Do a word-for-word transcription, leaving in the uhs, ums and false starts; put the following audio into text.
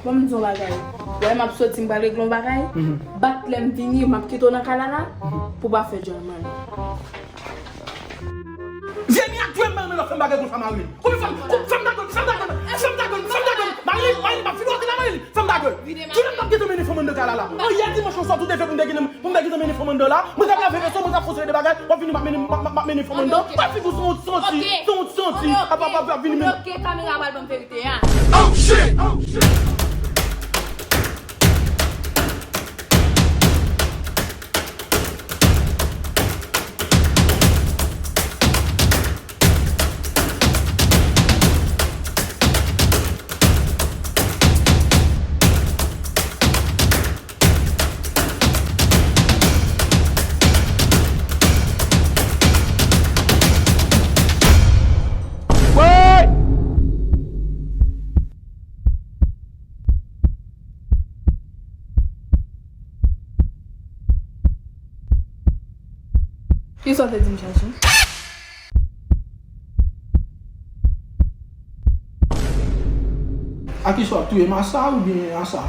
Bon, m di yon bagay. Wè, m ap soti, m pral regle yon bagay. Bat lè m vini, m ap kite w nan kay la la, pou w pa fè djòl mwen. Vye mi ak dwe m, men lò fè m bagay konsa, Marilyn. Kouman fè m, fè m ta gòl, fè m ta gòl, fè m ta gòl, fè m ta gòl. Marilyn, Marilyn, m ap vin wè w la, Marilyn. Fè m ta gòl. Tounen m ap kite mennen fanm anndan kay la la. Yè dimanch swa, tou te fè pou m te kite, pou m te kite mennen fanm anndan la. Mwen t ap lave veso, mwen t ap fon seri de bagay. W ap vini, m ap mennen, m ap, m ap mennen fanm anndan. W ap fin pou se yon ti santi, se yon ti santi. Ap, ap, ap, ap vini mennen. Bloke kamera, pral ban m verite a. Oh shit! Oh shit! Kisa w te di m, Chachi? A kisa w ap touye m, a sa oubyen a sa?